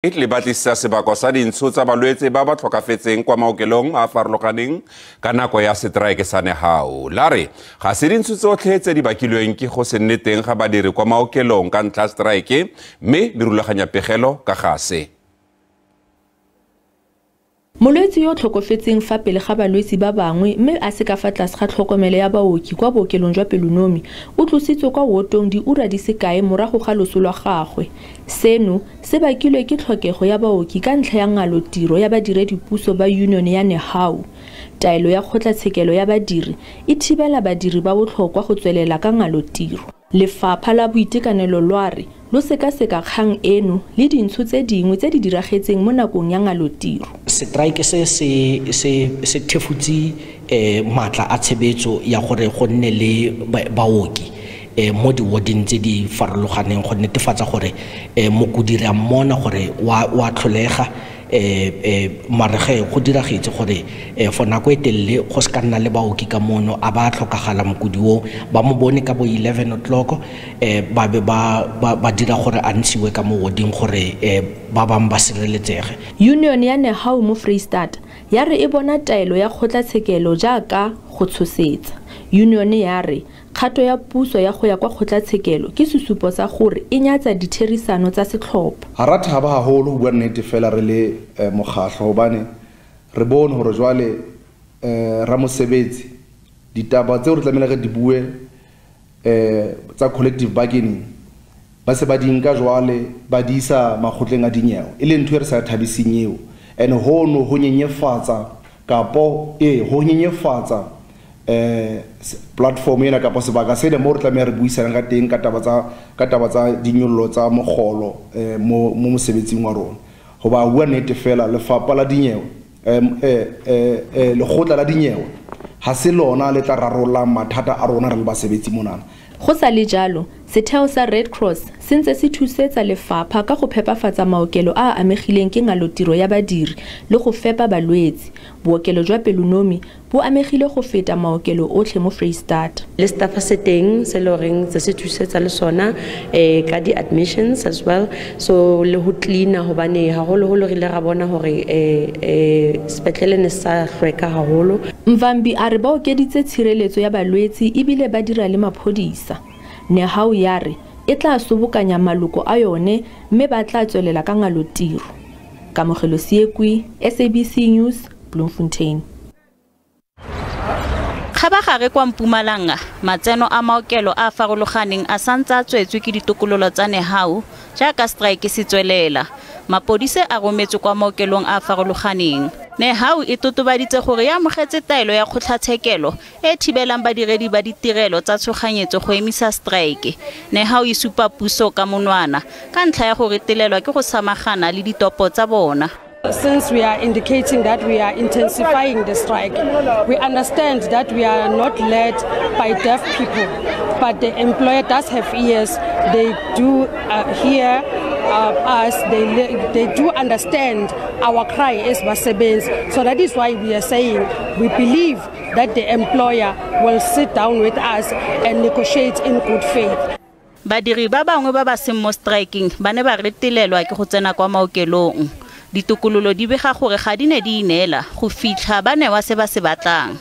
Le batlisisa sebaka sa dintsho tsa balwetse ba ba tlhokafetseng kwa maokelong a farologaneng ka nako ya seteraeke sa Nehawu. La re ga se dintsho tsotlhe tse di bakilweng ke go se nne teng ga badiri kwa maokelong ka ntlha ya seteraeke, mme le rulaganya pegelo ka ga se. Molwetse yo o tlhokofetseng fa pele ga balwetse ba bangwe mme a se ka fa tlase ga tlhokomelo ya baoki kwa bookelong jwa Pelonomi o tlositswe kwa wotong diura di se kae morago ga loso lwa gagwe. Seno se bakilwe ke tlhokego ya baoki ka ntlha ya ngalotiro ya badiredipuso ba union ya Nehawu. Taelo ya kgotlatshekelo ya badiri e thibela badiri ba botlhokwa go tswelela ka ngalotiro. Lefapha la Boitekanelo lwa re lo sekaseka kgang eno le dintsho tse dingwe tse di diragetseng mo nakong ya ngalotiro. Seteraeke se se thefutse maatla a tshebetso ya gore go nne le baoki mo di-warding tse di farologaneng go netefatsa gore mokudi re a mmona gore wa tlholega, mare ge go diragetse gore for nako e telele go se ka nna le baoki ka mono, a ba tlhokagala mokudi o ba mo bone ka bo 11 o'clock, ba be ba dira gore a ntshiwe ka mo warding gore ba bangwe ba sireletsege. Union ya Nehawu mo Freistata ya re e bona taelo ya kgotlatshekelo jaaka go tshosetsa. Union ya re kgato ya puso ya go ya kwa kgotlatshekelo ke sesupo sa gore e nyatsa ditherisano tsa setlhopha. Ha ra thaba haholo ho bua nnete fela re le mokgahlo, hobane re bone hore jwale ramosebetsi ditaba tseo re tlamehile re di bue tsa collective bargaining ba se ba di nka jwale ba di isa makgotleng a dinyewe, e leng ntho e re sa thabiseng eo. And hono ho nyenyefatsa kapo ho nyenyefatsa platform ena kapa sebaka sena mo re tlameha re buisanang ka teng ka taba tsa dinyollo tsa mokgolo mo mosebetsing wa rona. Hoba bua nnete fela lefapha la dinyewe, lekgotla la dinyewe ha se lona le tla rarollang mathata a rona re le basebetsi monana. Go sa le jalo, setheo sa Red Cross se ntse se thusetsa lefapha ka go phepafatsa maokelo a a amegileng ke ngalotiro ya badiri le go fepa balwetse. Bookelo jwa Pelonomi bo amegile go feta maokelo otlhe mo Freistata. Le staff se teng se le horeng se se thusetsa le sona ka di-admissions as well, so le ho cleaner hobane haholoholo re ile ra bona hore sepetlele ne sa hlweka haholo. Mvambi a re ba okeditse tshireletso ya balwetse ebile ba dira le maphodisa. Nehawu ya re e tla sobokanya maloko a yone mme ba tla tswelela ka ngalotiro. Kamogelo Seekwi, SABC News, Bloemfontein. Kgabagare kwa Mpumalanga, matseno a maokelo a farologaneng a santse a tswetswe ke ditokololo tsa Nehawu jaaka strike se tswelela. Mapodise a rometswe kwa maokelong a farologaneng. Nehawu e totobaditse gore e amogetse taelo ya kgotlatshekelo e thibelang badiredi ba ditirelo tsa tshoganyetso go emisa strike. Nehawu e supa puso ka monwana ka ntlha ya go retelelwa ke go samagana le ditopo tsa bona. Since we are indicating that we are intensifying the strike, we understand that we are not led by deaf people, but the employer does have ears. They do hear us, they do understand our cry as basebenzi. So that is why we are saying we believe that the employer will sit down with us and negotiate in good faith. Badiri ba bangwe ba ba seng mo striking ba ne ba retelelwa ke go tsena kwa maokelong. Ditokololo di bega gore ga di ne di ineela go fitlha ba newa se ba se batlang.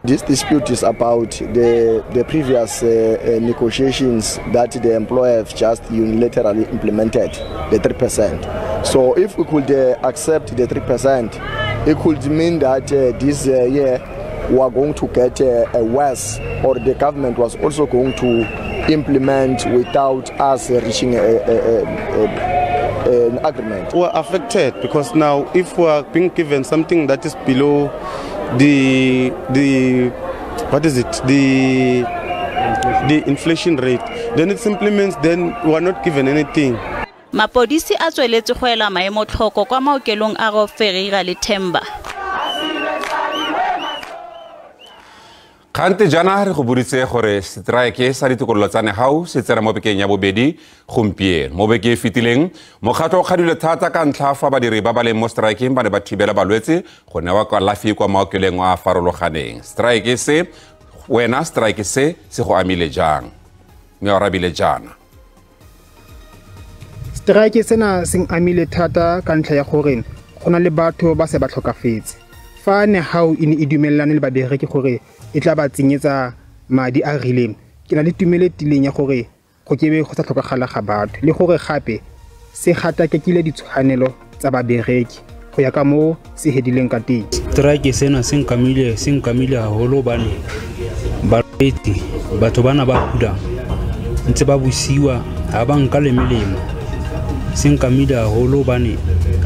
This dispute is about the previous negotiations that the employer have just unilaterally implemented, the 3%. So if we could accept the 3%, it could mean that this year we are going to get a worse, or the government was also going to implement without us reaching an agreement. We are affected because now if we are being given something that is below the what is it, the inflation rate, then it simply means then we are not given anything. Mapodisi a tsweletse go ela maemo tlhoko kwa maokelong a Rob Ferreira le Themba. Kgante jaana re go boditse gore seteraeke sa ditokololo tsa Nehawu se tsena mo bekeng ya bobedi gompieno. Mo beke e fetileng, mokgatlho o kgadilwe thata ka ntlha fa badiri ba ba leng mo strikeng ba ne ba thibela balwetse go newa kalafi kwa maokelong a a farologaneng. Strike se, wena strike se se go amile jang? Mme o arabile jaana. Strike sena se amile thata ka ntlha ya gore go na le batho ba se ba tlhokafetse. Fa Nehawu e ne e dumelane le babereki gore e tla ba tsenyetsa madi a rileng, ke na le tumelo e tiileng ya gore go kebe go sa tlhokagala ga batho, le gore gape se gatakakile ditshwanelo tsa babereki go ya ka moo se hedileng ka teng. Strike sena se nkamile haholo hobane balwetse batho bana ba kulang ntse ba busiwa ha ba nka le melemo. Se nkamile haholo hobane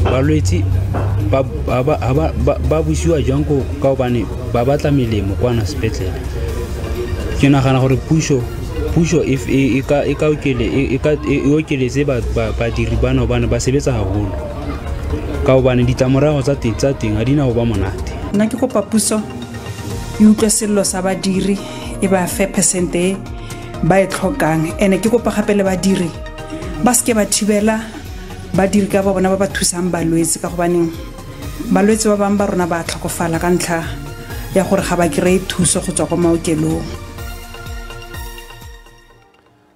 balwetse ba busiwa jang ka hobane ba batla melemo kwana sepetlele. Ke nagana gore puso e ka okeletse badiri bana hobane ba sebetsa haholo, ka hobane ditlamorago tsa teng ha di na ho ba monate. Nna ke kopa puso e utlwe sello sa badiri, e ba fe percent e ba e tlhokang. Ene ke kopa gape le badiri ba seke ba thibela badiri ka ba bona ba ba thusang balwetse, ka gobaneng balwetse ba bangwe ba rona ba tlhokofala ka ntlha ya gore ga ba kry-e thuso go tswa kwa maokelong.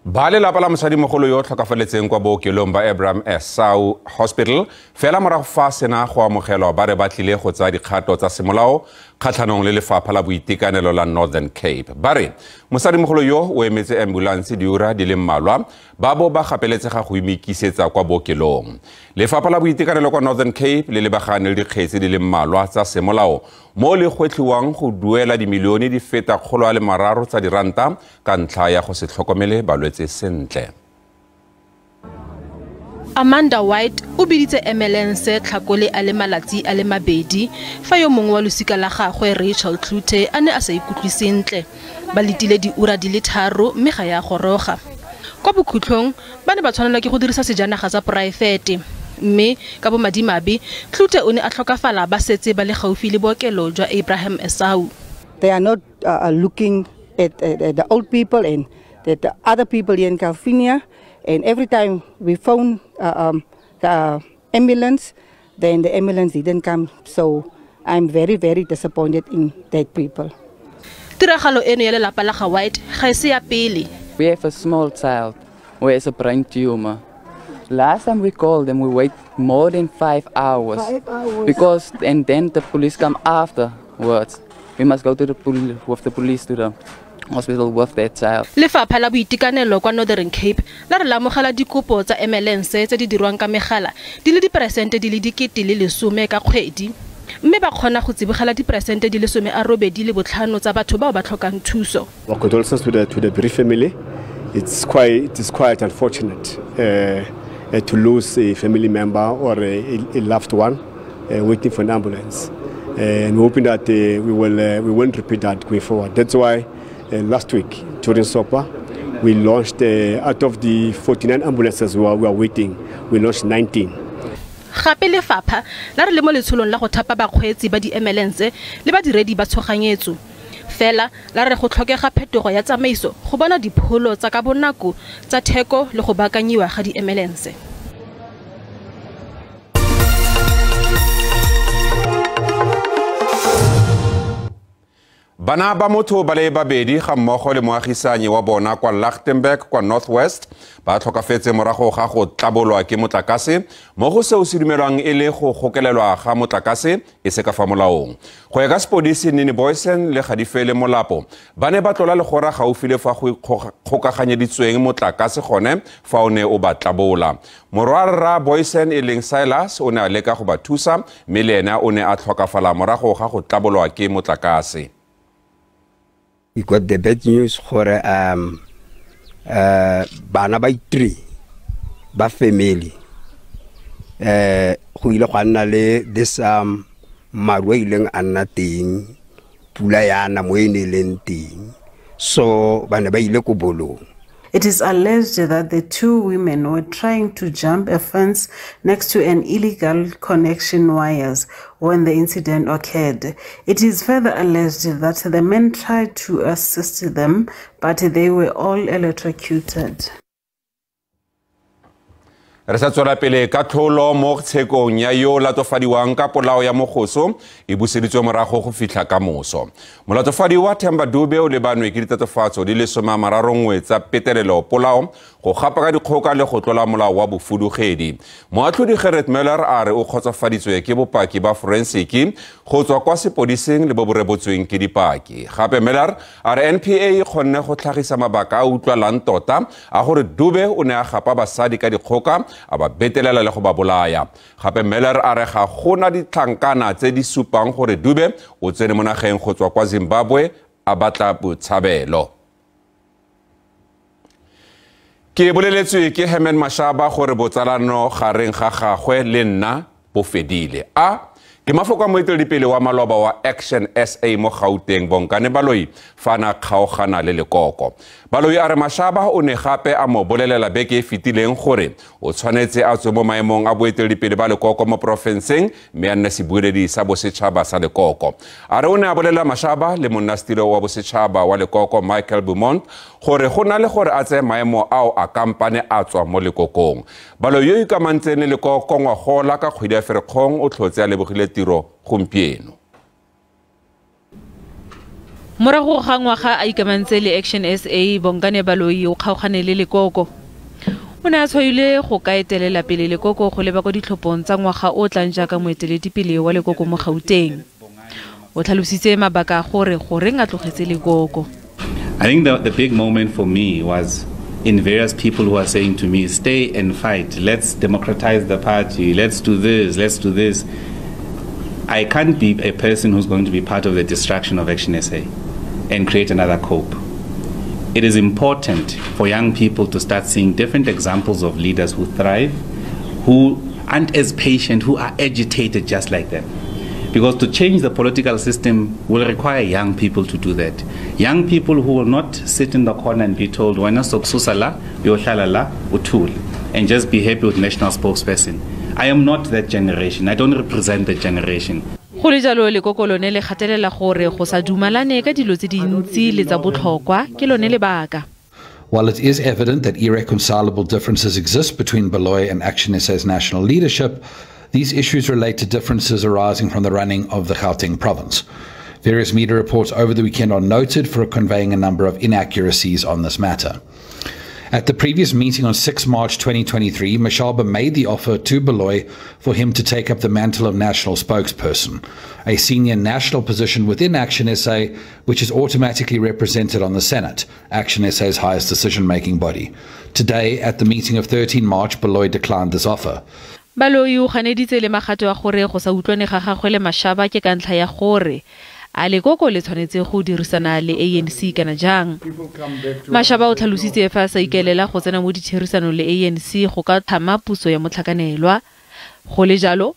Ba lelapa la mosadimogolo yo o tlhokafaletseng kwa bookelong ba Abraham Esau Hospital fela morago fa sena go amogelwa ba re ba tlile go tsaya dikgato tsa semolao kgatlhanong le lefapha la boitekanelo la Northern Cape. Ba re mosadimogolo yo o emetse ambulance diura di le mmalwa ba bo ba gapeletsega go imikisetsa kwa bookelong. Lefapha la boitekanelo kwa Northern Cape le lebagane le dikgetse di le mmalwa tsa semolao mo le gwetlhiwang go duela dimilione di feta 103 tsa diranta ka ntlha ya go se tlhokomele balwetse sentle. Amanda White o biditse ambulance Tlhakole a le malatsi a le mabedi fa yo mongwe wa losika la gagwe Rachel Klute a ne a sa ikutlwe sentle. Ba letile diura di le 3 mme ga ya goroga. Kwa bokhutlhong ba ne ba tshwanelwa ke go dirisa sejanaga sa poraefete, mme ka bomadimabe Klute o ne a tlhokafala ba setse ba le gaufi le bookelo jwa Abraham Esau. They are not looking at the old people and the other people here in Calvinia. And every time we phone the ambulance, then the ambulance didn't come. So I'm very, very disappointed in that people. Tiragalo eno ya lelapa la ga White ga e se ya pele. We have a small child who has a brain tumor. Last time we called them, we wait more than 5 hours. 5 hours. Because, and then the police come afterwards. We must go to the police, with the police to the hospital with that child. Lefapha la boitekanelo kwa Northern Cape la re lamogela dikopo tsa ambulance tse di dirwang ka megala di le diperesente di le 10,010 ka kgwedi, mme ba kgona go tsibogela diperesente di le 85 tsa batho bao ba tlhokang thuso. Our condolences to the bereaved family. It is quite unfortunate to lose a family member or a loved one waiting for an ambulance, and we're hoping that we won't repeat that going forward. That's why last week during SOPA, we launched out of the 49 ambulances we are waiting, we launched 19. Gape lefapha la re le mo letsholong la go thapa bakgweetsi ba di-ambulance le badiredi ba tshoganyetso. Fela la re go tlhokega phetogo ya tsamaiso go bona dipholo tsa ka bonako tsa theko le go baakanyiwa ga di-ambulance. Bana ba motho ba le babedi ga mmogo le moagisanyi wa bona kwa Lichtenburg kwa North West ba tlhokafetse morago ga go tlabolwa ke motlakase mo go seo se dumelwang e le go gokelelwa ga motlakase e se ka fa molaong. Go ya ka sepodisi Nini Boysen le Gadifele Molapo ba ne ba tlola legora gaufi le fa go kgokaganyeditsweng motlakase gone fa o ne o ba tlabola. Morwarra Boysen e leng Silas o ne a leka go ba thusa mme le ena o ne a tlhokafala morago ga go tlabolwa ke motlakase. We got the bad news gore bana ba 3 ba family go ile go nna le this maru a ileng a nna teng, pula ya na mo e ne leng teng, so ba ne ba ile ko bolong. It is alleged that the two women were trying to jump a fence next to an illegal connection wires when the incident occurred. It is further alleged that the men tried to assist them, but they were all electrocuted. Re sa tswela pele ka tlholo mo tshekong ya yo latofadiwang ka polao ya mogoso e buseditswe morago go fitlha ka moso. Molatofadiwa Themba Dube o lebanwe ke ditatofatso di le 31 tsa petelelo polao, go gapa ka dikgoka le go tlola molao wa bofudugedi. Moatlhodi Gerrit Muller a re o kgotsofaditswe ke bopaki ba forensiki go tswa kwa sepodising le bo bo rebotsweng ke dipaki. Gape Muller a re NPA e kgonne go tlhagisa mabaka a utlwalang tota a gore Dube o ne a gapa basadi ka dikgoka, a ba betelela le go ba bolaya. Gape Muller a re ga gona ditlhankana tse di supang gore Dube o tsene mo nageng go tswa kwa Zimbabwe a batla botshabelo. Ke boleletswe ke Herman Mashaba gore botsalano gareng ga gagwe le nna bo fedile. A ke mafoko a moeteledipele wa maloba wa Action SA mo Gauteng Bonkane Baloyi fa na kgaogana le lekoko. Baloyi a re Mashaba o ne gape a mo bolelela beke e fetileng gore o tshwanetse a tswe mo maemong a boeteledipele ba lekoko mo porofenseng mme a nne sebueledi sa bosetšhaba sa lekoko. A re o ne a bolelela Mashaba le monnasetilo wa bosetšhaba wa lekoko Michael Beaumont gore go na le gore a tseye maemo ao a kampane a tswa mo lekokong. Baloyi yo ikamantseng le lekoko ngwagola ka kgwedi ya Ferikgong o tlhotse a lebogile tiro gompieno. Morago ga ngwaga a ikamantse le Action SA, Bonkane Baloyi o kgaogane le lekoko. O ne a tshwailwe go ka etelela pele lekoko go leba kwa ditlhophong tsa ngwaga o tlang jaaka moeteledipele wa lekoko mo Gauteng. O tlhalositse mabaka a gore goreng a tlogetse lekoko. I think the big moment for me was in various people who are saying to me, stay and fight, let's democratize the party, let's do this, let's do this. I can't be a person who's going to be part of the destruction of Action SA and create another COPE. It is important for young people to start seeing different examples of leaders who thrive, who aren't as patient, who are agitated just like them. Because to change the political system will require young people to do that. Young people who will not sit in the corner and be told, and just be happy with national spokesperson. I am not that generation. I don't represent that generation. Go le jalo lekoko lone le gatelela gore go sa dumalane ka dilo tse dintsi le tsa botlhokwa ke lone lebaka. While it is evident that irreconcilable differences exist between Baloyi and Action SA's national leadership, these issues relate to differences arising from the running of the Gauteng province. Various media reports over the weekend are noted for conveying a number of inaccuracies on this matter. At the previous meeting on 6 March 2023, Mashaba made the offer to Baloyi for him to take up the mantle of national spokesperson, a senior national position within Action SA, which is automatically represented on the Senate, Action SA's highest decision-making body. Today, at the meeting of 13 March, Baloyi declined this offer. Baloyi o ganeditse le magato a gore go sa utlwane ga gagwe le Mashaba ke ka ntlha ya gore a lekoko le tshwanetse go dirisana le ANC kana jang. Mashaba o tlhalositse fa a sa ikaelela go tsena mo ditherisanong le ANC go ka tlhama puso ya motlhakanelwa. Go le jalo,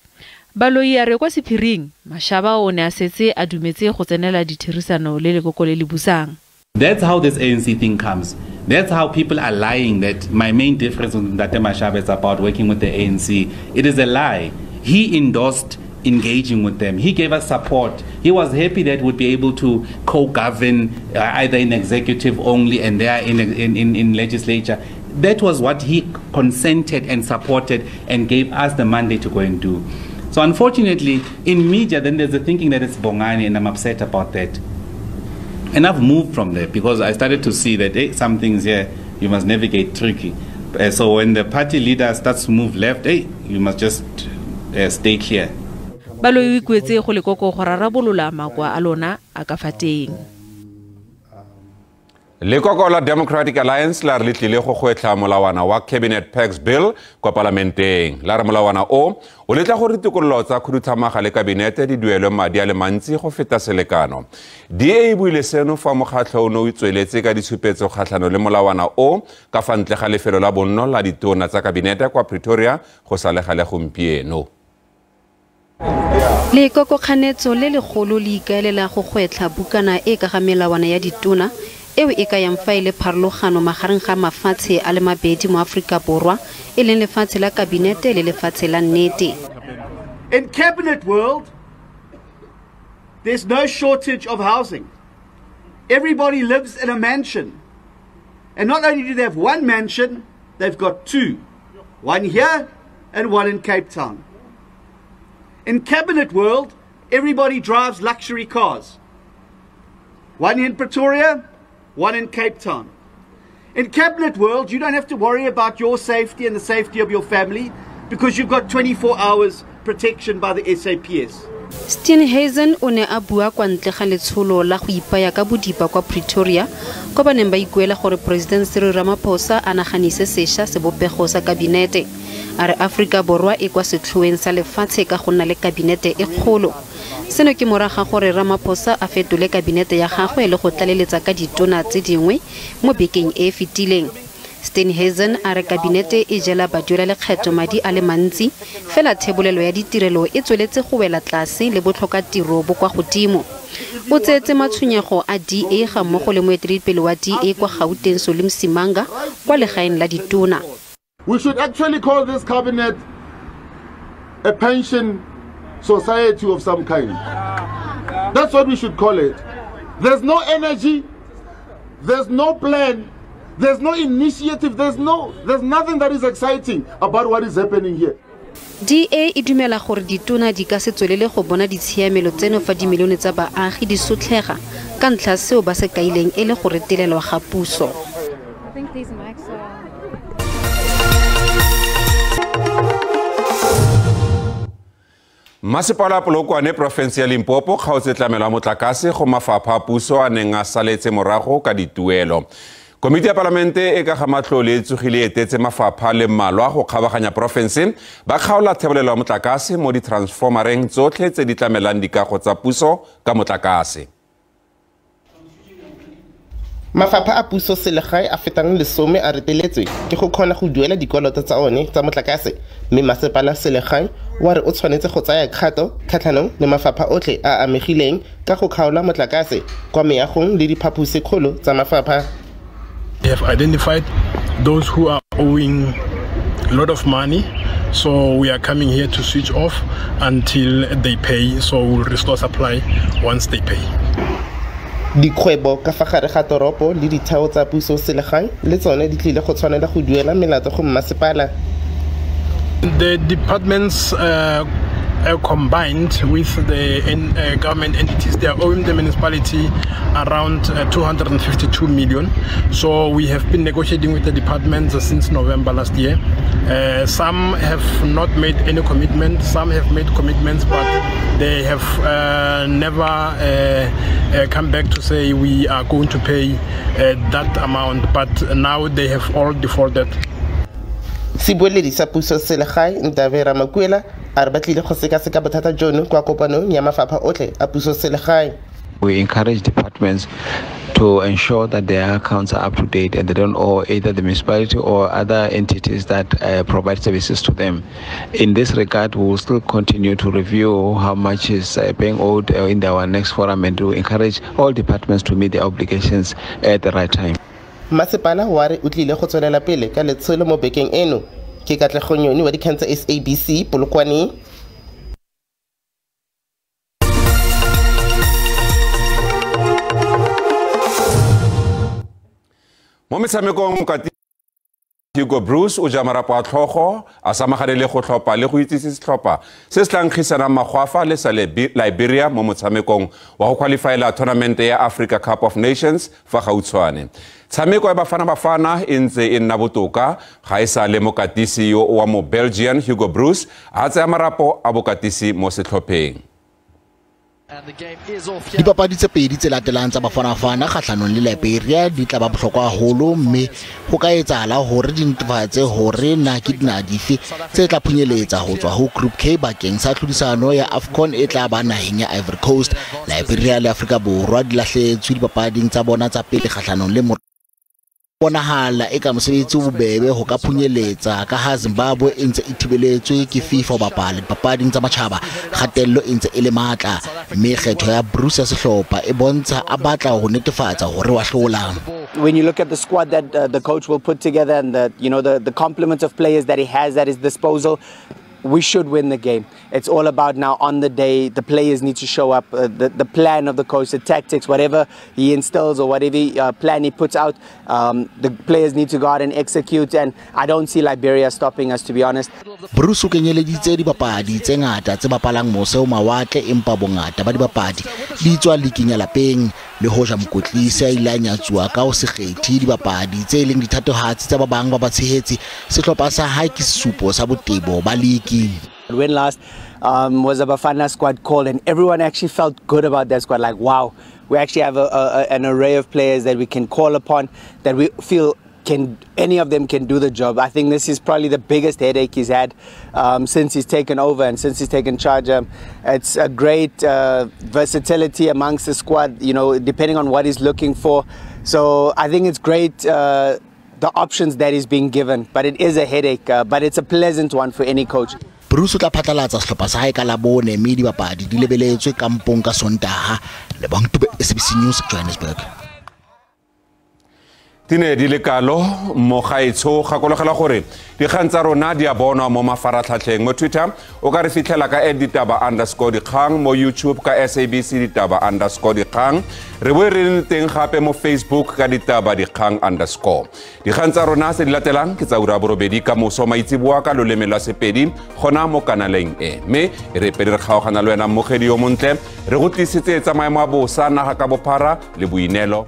Baloyi a re kwa sephiring Mashaba o ne a setse a dumetse go tsenela ditherisano le lekoko le le busang. That's how this ANC thing comes. That's how people are lying that my main difference with Ntate Mashaba is about working with the ANC. It is a lie. He endorsed engaging with them. He gave us support. He was happy that we'd be able to co-govern either in executive only and there in legislature. That was what he consented and supported and gave us the mandate to go and do. So unfortunately, in media, then there's the thinking that it's Bongani, and I'm upset about that. And I've moved from there because I started to see that hey, some things here you must navigate tricky. So when the party leader starts to move left, hey, you must just stay clear. Baloyi o ikuetse go lekoko go rarabolola makoa a lona a ka fa teng. Lekoko la Democratic Alliance la re le tlile go gwetlha molawana wa Cabinet Pacts Bill kwa palamenteng. La re molawana o o letla gore ditokololo tsa khuduthamaga le kabinete di duelwe madi a le mantsi go feta selekano. DA e buile seno fa mokgatlho o ne o tsweletse ka ditshupetso kgatlhano le molawana o ka fa ntle ga lefelo la bonno la ditona tsa kabinete kwa Pretoria go sa le gale gompieno. Lekoko kganetso le legolo le ikaelela go gwetlha bukana e ka ga melawana ya ditona eo e ka yang fa e le pharologano magareng ga mafatshe a le mabedi mo Aforika Borwa, e leng lefatshe la kabinete le lefatshe la nnete. In cabinet world, there's no shortage of housing. Everybody lives in a mansion. And not only do they have one mansion, they've got two. One here and one in Cape Town. In cabinet world, everybody drives luxury cars. One in Pretoria, one in Cape Town. In cabinet world, you don't have to worry about your safety and the safety of your family because you've got 24 hours protection by the SAPS. Steenhuisen o ne a bua kwa ntle ga letsholo la go ipaya ka bodipa kwa Pretoria kwa ba neng ba ikuela gore President Cyril Ramaphosa a naganise sešwa sebopego sa kabinete. A re Aforika Borwa e kwa setlhoeng sa lefatshe ka go nna le kabinete e kgolo. Seno ke morago ga gore Ramaphosa a fetole kabinete ya gagwe le go tlaleletsa ka ditona tse dingwe mo bekeng e e fetileng. Steenhuisen a re kabinete e jela baduelalekgetho madi a le mantsi, fela thebolelo ya ditirelo e tsweletse go wela tlase le botlhokatiro bo kwa godimo. O tseetse matshwenyego a DA ga mmogo le moeteledipele wa DA kwa Gauteng Solly Msimanga kwa legaeng la ditona. We should actually call this cabinet a pension society of some kind. That's what we should call it. There's no energy, there's no plan, there's no initiative, there's nothing that is exciting about what is happening here. DA e dumela gore ditona di ka se tswelele go bona ditshiamelo tseno fa dimilione tsa baagi di sotlhega ka ntlha seo ba se kaileng e le go retelelwa ga puso. Masepala wa Polokwane porofense ya Limpopo kgaotse tlamelo ya motlakase go mafapha a puso a neng a saletse morago ka dituelo. Komiti ya Palamente e ka ga matlole e tsogile e etetse mafapha le mmalwa go kgabaganya porofense ba kgaola thebolelo ya motlakase mo di-transformereng tsotlhe tse di tlamelang dikago tsa puso ka motlakase. Mafapha a puso selegae a fetang 10 a reteletswe ke go kgona go duela dikoloto tsa one tsa motlakase, mme masepala selegae wa re o tshwanetse go tsaya kgato kgatlhanong le mafapha otlhe a amegileng ka go kgaola motlakase kwa meagong le diphaposikgolo tsa mafapha. They have identified those who are owing a lot of money, so we are coming here to switch off until they pay, so we'll restore supply once they pay. Dikgwebo ka fa gare ga toropo le ditheo tsa puso selegae le tsone di tlile go tshwanela go duela melato go mmasepala. The departments combined with the government entities, they are owing the municipality around 252 million. So we have been negotiating with the departments since November last year. Some have not made any commitment, some have made commitments, but they have never come back to say we are going to pay that amount, but now they have all defaulted. Sebueledi sa puso selegae Ndavera Makuela a re ba tlile go sekaseka bothata jono kwa kopanong ya mafapha otlhe a puso selegae. We encourage departments to ensure that their accounts are up to date and they don't owe either the municipality or other entities that provide services to them. In this regard, we will still continue to review how much is being owed in our next forum and to encourage all departments to meet their obligations at the right time. Masepala wa re o tlile go tswelela pele ka letsholo mo bekeng eno. Ke Katlego Nyoni wa dikgang tsa SABC Polokwane. Mo metshamekong mokati Hugo Broos o ja marapo a tlhogo a samagane le go tlhopha le go itsise setlhopha se se tla nkgisanang magwafa le sa Liberia mo motshamekong wa go qualifyela tournament ya Africa Cup of Nations fa gautshwane. Tshameko ya Bafana Bafana e ntse e nna botoka ga e sa le mokatisi yo wa mo Belgian Hugo Broos a tsaya marapo a bokatisi mo setlhopheng. Dipapadi tse pedi tse latelang tsa Bafana Bafana kgahlanong le Liberia di tla ba bohlokwa haholo, mme ho ka etsahala hore di netefatse hore na ke dinaha dife tse tla phunyeletsa ho tswa ho Group K bakeng sa tlhodisano ya AFCON e tla ba naheng ya Ivory Coast. Liberia le Afrika Borwa di lahletswe dipapading tsa bona tsa pele kgahlanong le bonahala e ka mosebetsi o bobebe ho ka phunyeletsa ka ha Zimbabwe e ntse e thibeletswe ke FIFA ho bapala dipapading tsa matjhaba. Kgatello e ntse e le matla, mme kgetho ya Broos ya sehlopha e bontsha a batla ho netefatsa hore wa hlola. When you look at the squad that the coach will put together and the complement of players that he has at his disposal, We should win the game. It's all about now on the day, the players need to show up, the plan of the coach, the tactics, whatever he instills or whatever plan he puts out, the players need to go out and execute, and I don't see Liberia stopping us, to be honest. Broos o kenyeleditse dibapadi tse ngata tse bapalang mose ho mawatle, empa bongata ba dibapadi di tswa liking ya lapeng. Le hoja mokwetlisi a ile a nyatsuwa ka ho se kgethe dibapadi tse leng dithatohatsi tsa ba bang ba batshehetsi, sehlopha sa hae ke sesupo sa botebo ba liki. When last was a Bafana squad called, and everyone actually felt good about that squad, like, wow, we actually have an array of players that we can call upon, that we feel can, any of them can do the job. I think this is probably the biggest headache he's had since he's taken over and since he's taken charge. It's a great versatility amongst the squad, you know, depending on what he's looking for. So I think it's great, the options that he's being given, but it is a headache, but it's a pleasant one for any coach. Broos o tla phatlalatsa sehlopha sa hae ka Labone, mme dibapadi di lebeletswe kampong ka Sontaha. Lebang Tube, SABC News, Johannesburg. Tine di le kalo mogaetsho, gakologela gore dikgang tsa rona di a bonwa mo mafaratlhatlheng. Mo Twitter o ka re fitlhela ka @ditaba_dikgang, mo YouTube ka SABC ditaba_dikgang, re boe re le teng gape mo Facebook ka ditaba dikgang_. Dikgang tsa rona tse di latelang ke tsa ura 8 ka moso maitseboa ka loleme lwa Sepedi gona mo kanaleng e, mme re pele re kgaogana le wena mmogedi yo montle, re go tlisitse tsa maemo a bosa naga ka bophara le boineelo.